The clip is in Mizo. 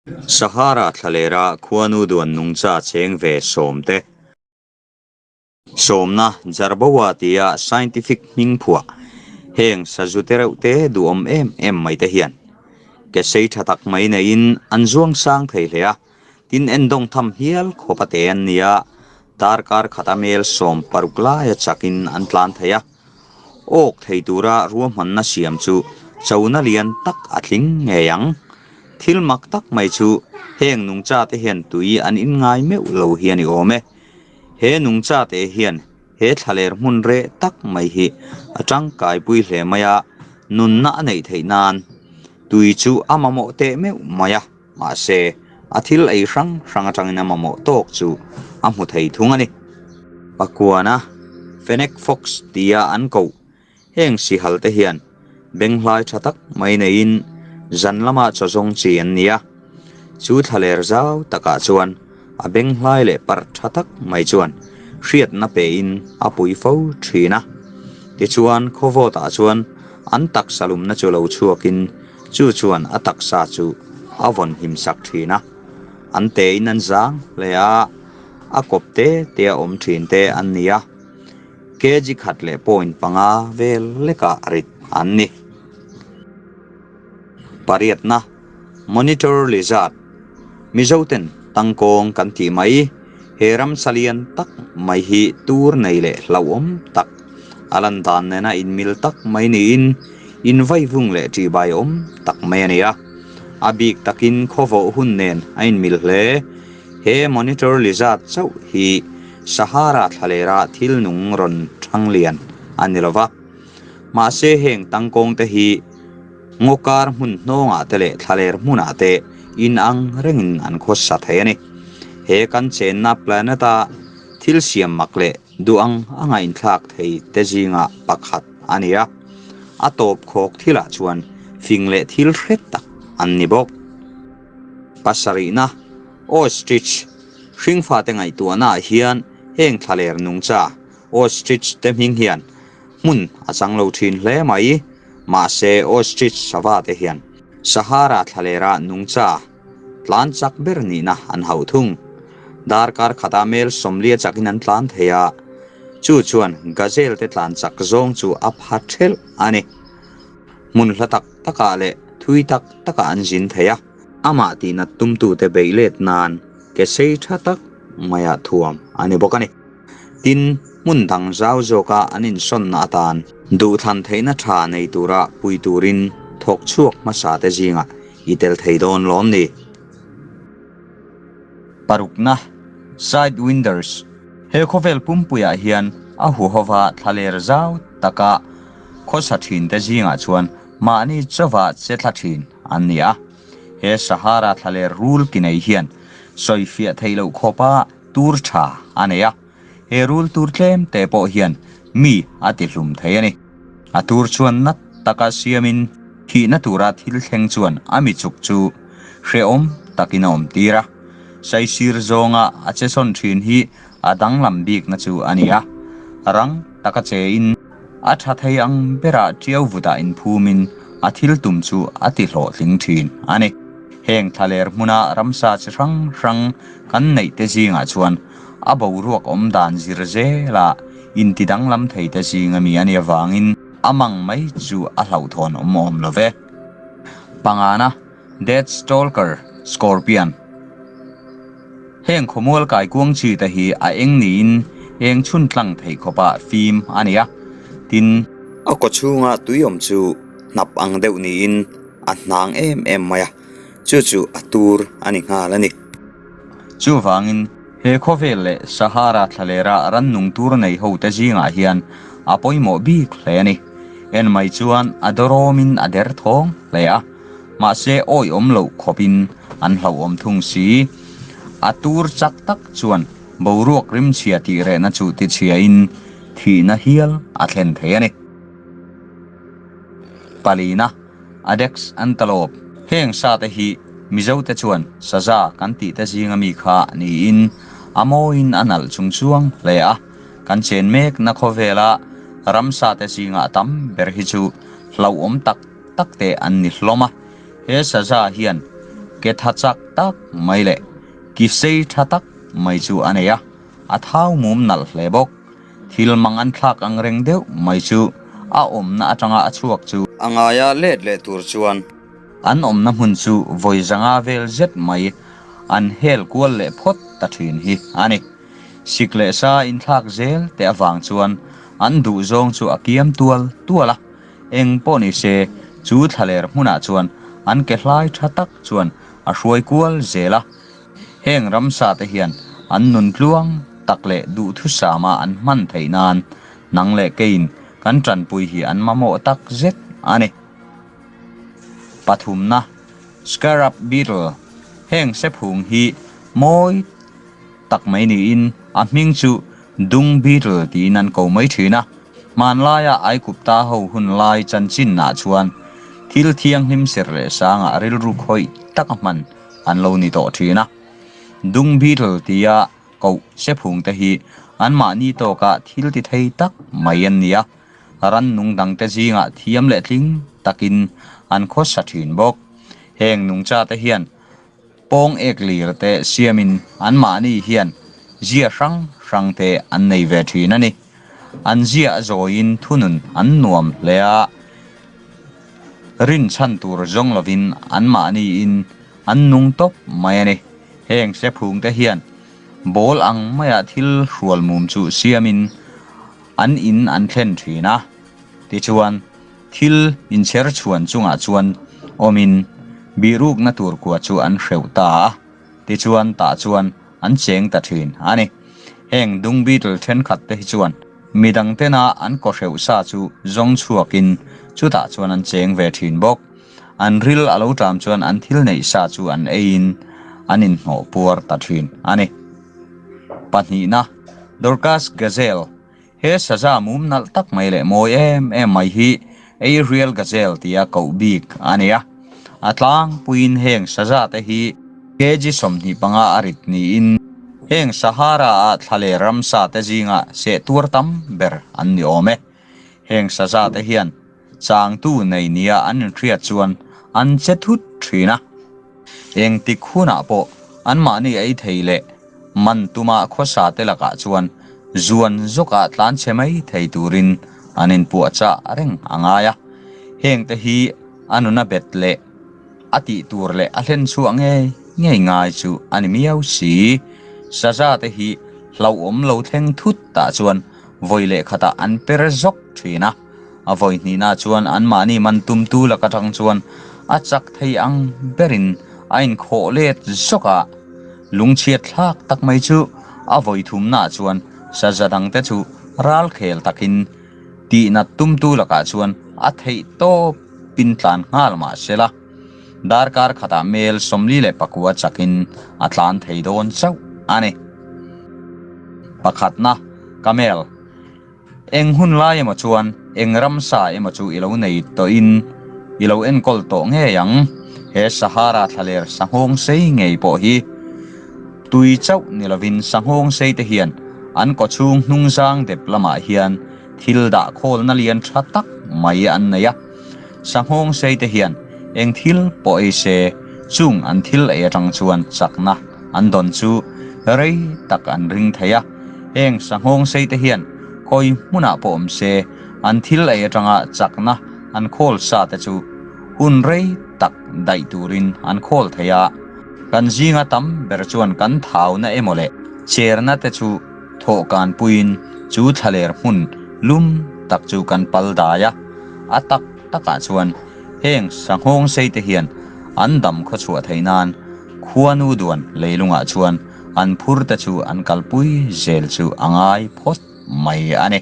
Sahara thlalera khuanu duan nungcha cheng ve sawmte. Sawmna Jerboa tia scientific hming phuah heng sazu te reuh te duhawm em em mai te hian ke sei tha tak mai neiin an zuang sang thei hle a, tin endawng tham hial khawp a te an ni a, darkar khata mel 16 laia chakin an tlan thei a, awk thei tura ruahmanna siam chu chona lian tak a tling ngei ang. Thil mak tak mai chu heng nungcha te hian tui an inngai meuh lo hi a ni awm e. He nungchate hian he thlaler hmun reh tak mai hi a tangkaipui hle mai a, nunna a neih theih nan tui chu a mamawh teh meuh mai a, mahse a thil ei hrang hrang atangin a mamawh tawk chu a hmu thei thung a ni. Pakuana, Fennec Fox tia an koh Heng sihal te hian benghlai tha tak mai neiin zan lama chaw zawng chi an ni a, chu thlaler zau takah chuan a benghlai leh parh tha tak mai chuan hriatna pein a pui fo thin a. Tichuan khawvawtah chuan an taksa lumna chu lo chhuakin chu chuan a taksa chu a vawn him sak thin a, an tein an zang hle a, a kawp te te a awm thin te an ni a. Kg khat leh point panga vel lekah rit an ni. Pariatna, Monitor Lizard, Mizoten tangkawng kan tih mai, he ramsa lian tak mai hi tur nei leh hlauhawm tak, a lan dan nena inmil tak mai niin invaivung leh ṭihbaiawm tak mai a ni a. A bik takin khawvawh hun nen a inmil hle. He Monitor Lizard chauh hi Sahara thlalera thil nung rawn thang lian a ni lova. Mahse heng tangkawng te hi ngaw kar hmun hnawngah te leh thlaler hmunah te inang rengin an khawsa thei a ni. He kan chenna planet-a thil siam mak leh duh ang a ngainthlak thei te zingah pakhat a ni a. A tawp khawk thilah chuan fing leh thil hre tak an ni bawk. Pasarihna, Ostrich, Hringfate ngaihtuahnaah hian heng thlaler nungcha, ostrich, te hming hian hmun a chang lo thin hle mai. Mahse, ostrich sava te hian Sahara thlalera nungcha tlan chak ber nihna an hauh thung. Darkar khata mel 40 chakin an tlan thei a, chu chuan gazelle te tlan chak zawng chu a pha thelh a ni. Hmun hla tak takah leh thui tak takah an zin thei a. Amah tihnat tumtute beih let nan ke sei tha tak maia thuam a ni bawk a ni. Tin, hmun dang zau zawka an insawnna atan duhthlan theihna tha nei tura pui turin thawk chhuak hmasa te zingah i tel thei dawn lawm ni. Parukna, Sidewinders, He khawvel pumpuiah hian a huhova thlaler zau taka khawsa thinte zingah chuan mahni chauva che thla thin an ni a. He Sahara thlaler rul ki nei hian sawifiah theih loh khawpa tur tha a nei a. He rul tur tlem te pawh hian mi a ti hlum thei a ni. A tur chuan nat taka siamin thihna tura thil thleng chuan a mi chuk chu hrehawm takin a awm tir a. Saisir zawnga a che sawn thin hi a danglam bikna chu a ni a. Rang taka chein A tha thei ang berah ṭiau vutah inphumin a thil tum chu a ti hlawhtling ṭhin a ni. Heng thlaler hmuna ramsa chi hrang hrang kan neih te zingah chuan a boruak awm dan zir zela inti danglam thei te zing ami a nih avangin a mang mai chu a hlauhthawn awm awm lo ve. Pangana, Death Stalker, Scorpion. Heng khawmual kaikuang chi te hi a eng niin eng chhun tlang theih khawpa fim a ni a, tin, A kaw chhunga tui awm chu hnap ang deuh niin a hnang em em mai a, chu chu a tur a ni nghal a ni. Chuvangin, he khawvel leh Sahara thlalera rannung tur nei ho te zingah hian a pawimawh bik hle a ni. En mai chuan a dawrawmin a derthawng hle a. Mahse awihawm loh khawpin an hlauhawm thung si. A tur chak tak chuan boruak rimchhia tih rehna chu tichhiain thihna hial a thlen thei a ni. Palina, Adex Antelope, Heng sate hi Mizote chuan saza kan tihte zinga mi kha niin a mawiin a nalh chung chuang hle a. Kan chen mekna khawvela ramsate zinga a tam ber hi chu hlauhawm tak tak te an ni hlawm a, he saza hian Ke tha chak tak mai leh ki sei tha tak mai chu a nei a, a thau mum nalh hle bawk. Thil mang an thlak ang reng deuh mai chu a awmna atanga a chhuak chu. A ngaia let leh tur chuan an awmna hmun chu vawi zanga vel zet mai an hel kual leh phawt ta thin hi a ni. Sik leh sa inthlak zel te avang chuan an duhzawng chu a kiam tual tual a. Eng pawh ni se, chu thlaler hmunah chuan an ke hlai tha tak chuan a hruai kual zel a. Heng ramsa te hian an nun tluang tak leh duhthusama an hman theih nan nang leh keiin kan tanpui hi an mamawh tak zet a ni. Pathumna, Scarab Beetle, Heng sephung hi mawi tak mai niin a hming chu Dung Beetle tiin an ko mai thin a. Hmanlaia Aigupta ho hun lai chanchinah chuan thil thianghlim ser leh sangah rilru khawih taka hman an lo ni tawh thin a. Dung Beetle tia koh sephungte hi anmahni tawka thil ti thei tak mai an ni a, rannung dangte zingah thiam leh tling takin an khawsa thin bawk. Heng nungchate hian Pawng ek lir te siamin anmahni hian zia hrang hrang te an nei ve thin a ni. An zia a zawiin thunun an nuam hle a, rinchhan tur zawng lovin anmahniin an nung tawp mai a ni. Heng sephung te hian ball ang maia thil hrual mum chu siamin an in an thlen thin a, tichuan, Thil inchher chhuan chungah chuan awmin bihrukna tur kua chu an hreuh ta a, tichuan tah chuan an cheng ta thin a ni. Heng dung beetle thenkhat te hi chuan midang tena an kaw hreuh sa chu zawng chhuakin chutah chuan an cheng ve thin bawk. An ril a lo ṭam chuan an thil neih sa chu an eiin an inhnawh puar ta thin a ni. Pahnihna, Dorcas Gazelle He saza mum nalh tak mai leh mawi em em mai hi Ariel Gazelle tia koh bik a ni a. A tlangpuiin heng saza te hi kg 25 a rit niin heng Sahara-a thla leh ramsa te zinga seh tuar tam ber an ni awm e. Heng saza te hian changtu nei nia an inhriat chuan an che thut thin a. Engtik hunah pawh anmahni ei thei leh man tuma khawsa te lakah chuan zuan zawkah tlan chhe mai thei turin an inpuahchah reng a ngai a. Hengte hi a nuna bet leh a tih tur leh a hlen chhuah ngei ngei ngai chu a ni miau si. Saza te hi hlauhawm lo thleng thut tah chuan vawi leh khatah an per zawk thin a. A vawi hnihna chuan anmahni man tumtu lak atang chuan a chak thei ang berin a inkhawh let zawk a. Lungchhiat thlak tak mai chu a vawi thumnaah chuan saza dangte chu ral khel takin tihnat tumtu lakah chuan a theih tawpin tlan nghal mah se la, darkar khatah mel 49 chakin a tlan thei dawn chauh a ni. Pakhatna, Camel. Eng hun lai emaw chuan eng ramsa emaw chu i lo nei tawhin i lo enkawl tawh ngei ang. He Sahara thlaler sanghawng sei ngei pawh hi tui chauh ni lovin sanghawng sei te hian an kawchhung hnungzang dep lamah hian thil dah khawlna lian tha tak mai an nei a. Sanghawng sei te hian eng thil pawh ei se chung an thil ei atang chuan chakna an dawn chu rei tak an ring thei a. Heng sanghawng sei te hian khawi hmunah pawh awm se an thil ei atanga chakna an khawl sa te chu hun rei tak daih turin an khawl thei a. Kan zinga tam ber chuan kan thauna emaw leh cherna te chu thawhkan puiin chu thlaler hmun lum tak chu kan pal dai a. A tak takah chuan heng sanghawng sei te hian an dam khawchhuah theih nan khuanu duan leilungah chuan an phur te chu an kalpui zel chu a ngai phawt mai a ni.